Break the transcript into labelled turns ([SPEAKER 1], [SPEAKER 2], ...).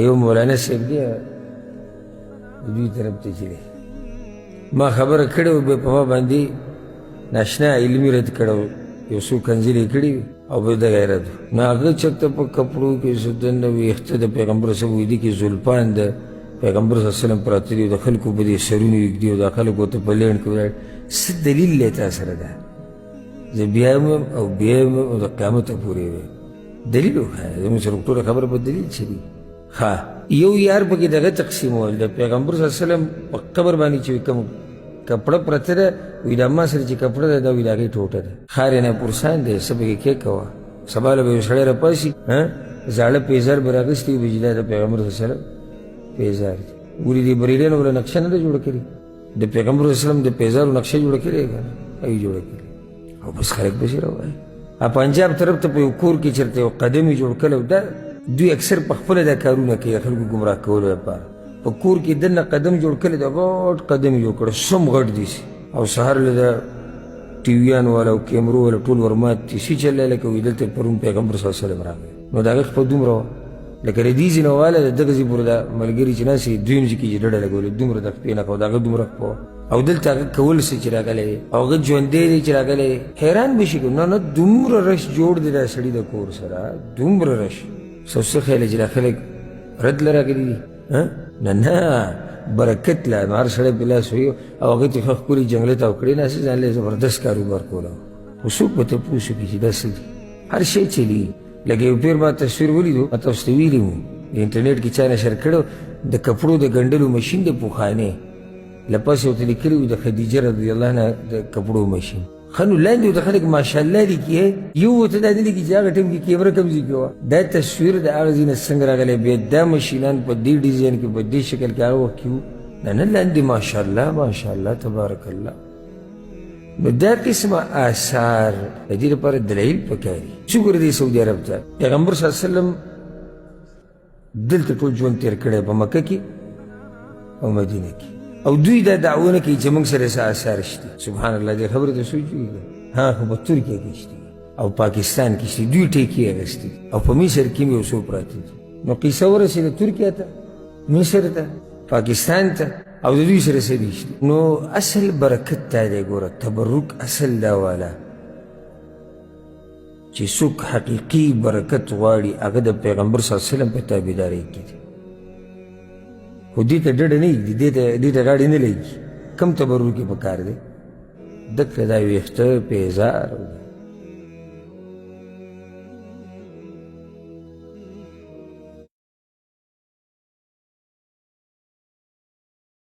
[SPEAKER 1] یو مولانا صاحب دی دوی طرف ته چې دی ما خبره کړې وه، بیا په ما باندې ناشنا علمي رد کړی و، یو څو کنځلې یې کړې وې او بیا دغه یې رد. نو هغه چېرته په کپړو کې څه دننه ویښته د پیغمبر صاحب وایي دي کې زلفان د پیغمبر صلی الله علیه وسلم پراته دي او د خلکو په دې سرونو ږدي او دا خلک ورته په لینډ کې ولاړ. څه دلیل دی تا سره؟ ده زه بیا یم او بیا یم او د قیامته پورې ویم. دلیل وښایه، زموږ سره ټوله خبره په دلیل چلي. ښه یو یار پکې دغه تقسیمول د پیغمبر صلی الله علیه وسلم په قبر باندې چې کوم کپړه پرته ده، وایي دا ما سره چې کپړه ده دا وایي د هغې ټوټه ده. ښار یې ناپرسان دی، څه پکې کې کوه. سبا له به یو سړی راپاڅي، زاړه پیزار به راغیستي وي چې دا د پیغمبر صلی الله علیه وسلم پیزار دی. ګوري دې بریلیانو وله نقشه نه ده جوړه کړې، د پیغمبر صلی الله علیه وسلم د پیزارو نقشه جوړه کړې که نه؟ هغوی جوړه کړې او بس خلک به راوایي. پنجاب طرف ته په یو کور کې چېرته یو قدم یې جوړ کړی، دا دوی اکثر په خپله دا کارونه کوي خلکو ګمراه کولو لپاره. په کور کې دننه قدم جوړ کړی دی، غټ قدم یې جوړ کړی، سم غټ دي سي، او سهار له د ټي ویانو والا او کیمرو والا ټول ورمات دي، څه چل دی لکه وایي دلته پرون پیغمبر صلی الله علیه وسلم راغی. نو د هغه خپه دومره وه لکه د دې ځای نه واله د دغه ځای پورې دا ملګري چې ناست دویم ځای کې چې ډډه لګولې دومره د خپې نه کوه، د هغه دومره خپه وه. او دلته هغه کول څه چې راغلی دی او هغه ژوندی دی چې راغلی دی، حیران به شي که نه نه دومره رش جوړ دی دا سړي د کور سره، دومره رش. ستاسو څه خیال دی چې دا خلک رد له راغلي دي؟ نه نه، برکت له نو هر سړی په لاس وي او هغه چې ښه ښکلي جنګله تاو کړې نه ځان له زبردست کاروبار کوله. خو څوک به تپوس وکړي چې دا څه دي؟ هر شی چلېږي. لکه یو پیر ما تصویر ولیدو، ما تاسو ته ویلي وو انټرنیټ کې چا نشر کړو، د کپړو د ګنډلو ماشین د پخوانې له پاسه ورته لیکلي وو د خدیجه رضی الله عنها د کپړو ماشین. ښه نو لاندې ورته خلک ماشاءالله لیکي، یو ورته دا نه لیکي چې هغه ټایم کې کیمره کوم ځای کې وه. دا تصویر د هغه ځای نه څنګه راغلی؟ بیا دا ماشینان په دې ډیزاین کې په دې شکل کې هغه وخت کې وو؟ نه نه، لاندې ماشاءالله ماشاءالله تبارک الله. نو دا قسمه آثار د دې لپاره دلایل پکار دي. څه ګوره دی سعودي عرب ته پیغمبر صلی الله علیه وسلم دلته ټول ژوند تېر کړی په مکه کې او مدینه کې، او دوی دا دعوه نه کوي چې موږ سره څه آثار شته. سبحان الله، دې خبرې ته سوچ وکړي. ها خو په ترکیه کې شته او پاکستان کې شته، دوی ټیکې اخیستي او په مصر کې هم یو څو پراته دي. نو قصه ورسېده ترکیه ته، مصر ته، پاکستان ته، او د دوی سره څه دي شته. نو اصل برکت دا دی، ګوره تبرک اصل دا والا چې څوک حقیقي برکت غواړي هغه د پیغمبر صلی الله علیه وسلم په تابعدارۍ کې دی. خو دې ته ډډه نه ږدي، دې ته غاړې نه لګي. کم تبرک یې پکار دی؟ دکړه دا ویښته پیزار